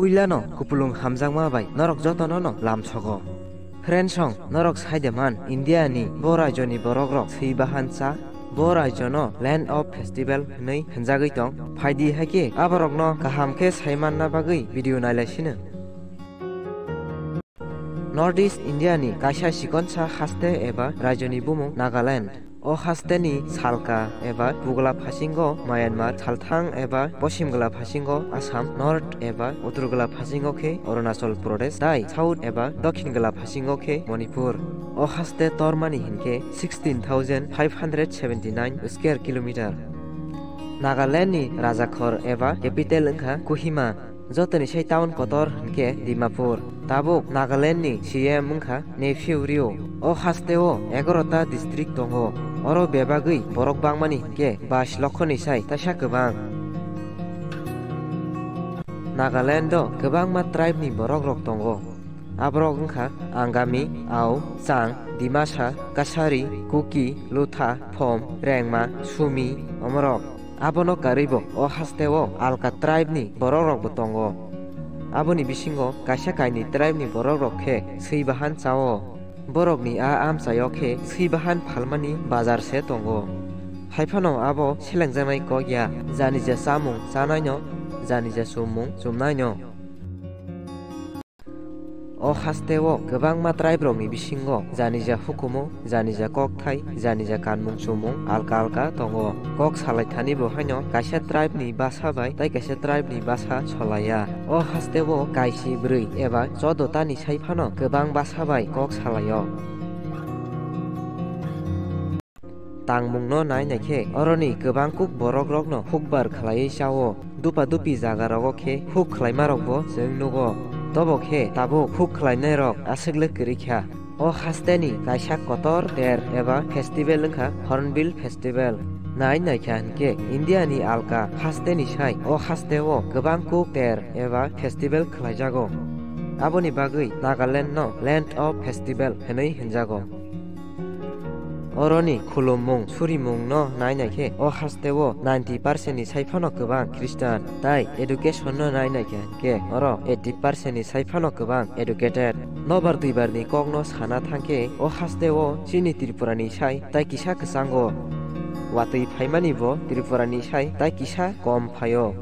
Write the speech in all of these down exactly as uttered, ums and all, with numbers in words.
Puilano kupulung hamjakma bai norok jotono no lamsogo. Friends song, norok saide man, India ni bo rajyo ni borok rok swi bahan cha, bo rajyo no Land of Festival hwnwi hwnjagwi tong. Phaidi haikhe aborok no kaham khe saimanna bagwi video nailaisino. North East India ni kaisa sikonsa haste eba rajyo ni bumung Nagaland. O haste ni salka eba bugla phasingo Myanmar, salthang eba posimgla phasingo Assam, north eba uttorgla phasingo khe Arunachal Pradesh, tai south eba dokhingla phasingo khe Manipur. O haste tormani hinkhe sixteen thousand five hundred seventy nine square kilometer. Nagaland ni rajakhor eba capital wngkha Kohima. Jotoni sai town kotor hinkhe Dimapur. Tabuk Nagaland ni C M wngkha Neiphiu Rio. O haste o egaroh ta district tongo. Oro bebagwi borok bangmani hinkhe bais lokhoni sai taisa kwbang. Nagaland o kwbangma tribe ni borok rok tongo. Aborok wngkha Angami, Ao, Chang, Dimasa, Kasari, Kuki, Lutha, Phom, Rengma, Sumi, omorok. Abono karwibo o hasteo alka tribe ni borok rokbo tongo. Aboni bisingo kaisa kainwi tribe ni borok rok khe swi bahan chao. Borokni a amchaio khe swi bahan phalmani bazar se tongo. Haiphano abo selengjaknai kok ya, janija chamung chanaino, janija chummung chumnaino. O hasteo kwbangma tribe rokni bisingo janija hukumu, janija kokthai, janija kanmung chumung alka alka tongo. Kok salai thani bo haino kaisa tribe ni basa bai tai kaisa tribe ni basa solaiya. O hasteo kaisi bwrwi eba chodo tani sai phano kwbang basa bai kok salaio. Tangmungno nai naikhe, oroni kwbang kuk borokrokno hukbar khlaiwi chao. Dupa dupi jagarogo khe huk khlaimarokbo chwng nugo. Tobo khe tabuk huk khlainairok aswk le kwrwi kha. O hasteni kaisa kotor ter eba festival wngkha Hornbill Festival. Nai naikha hinkhe Indiani alka hasteni sai o hasteo kwbang kuk ter eba festival khlaijago. Aboni bagwi Nagalandno Land of Festival hwnwi hwnjago. Oroni khulummung, surimungno nai naikhe o hasteo ninety percent ni sai phano kwbang Khristan, tai education no nai naikhe hinkhe oro eighty percent ni sai phano kwbang educated. Nobar duibar ni kokno sana thangkhe o hasteo chini Tripura ni sai tai kisa kwchango. Watwi phaimani bo Tripura ni sai tai kisa kom phaio.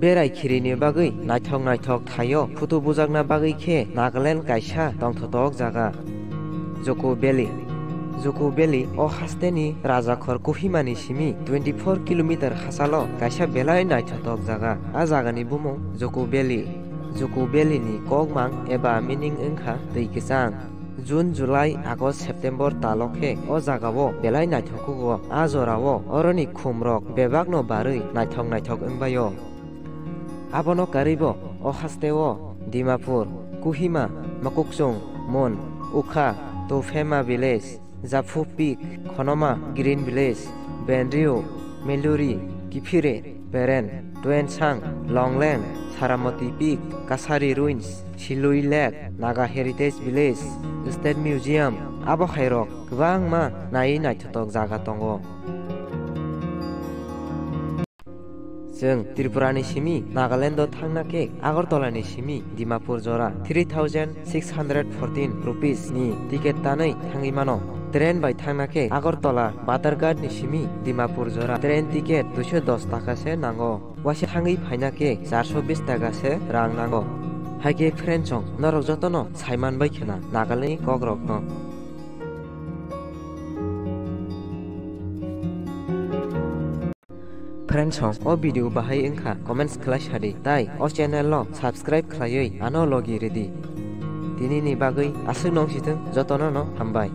Berai khirini bagwi naithok naithok thaio photo bujakna bagwi khe Nagaland kaisa tongthotok jaga. Juku Valley. Juku Valley o hasteni rajakhor Kohimani simi twenty four kilometer hachalo kaisa belai naithotok jaga. A jagani bumung Juku Valley. Juku Valley ni kokmang eba meaning wngkha twi kwchang. June, July, August, September talo khe o jagao belai naithok kugo. A jorao oroni khumrok bebakno barwi naithok naithok wngbaio. Abono karwibo o hasteo Dimapur, Kohima, Mokokchung, Mon, Ukha, Tufema village, Japhu Peak, Khonoma Green Village, Benrio, Meluri, Kiphire, Peren, Tuensang, Longleng, Saramati Peak, Kasari Ruins, Silui Lake, Naga Heritage Village, State Museum, abo hairok kwbangma naiwi naithotok jaga tongo. Chwng Tripura ni simi Nagaland o thangna khe Agartala ni simi Dimapur jora three thousand six hundred fourteen rupees ni ticket tanwi thangwi mano. Train bai thangna khe Agartala Badharghat ni simi Dimapur jora train ticket duiso dos taka se nango. Waisa thangwi phaina khe charso bis taka se rang nango. Hai khe friends song, norok jotono saiman bai khna Nagaland ni kok rok no. Friends song, o video bahai wngkha comments khlai sadi, tai o channel no subscribe khlaiwi ano logi ridi. Tini ni bagwi aswk nong sithwng, jotono no hambai.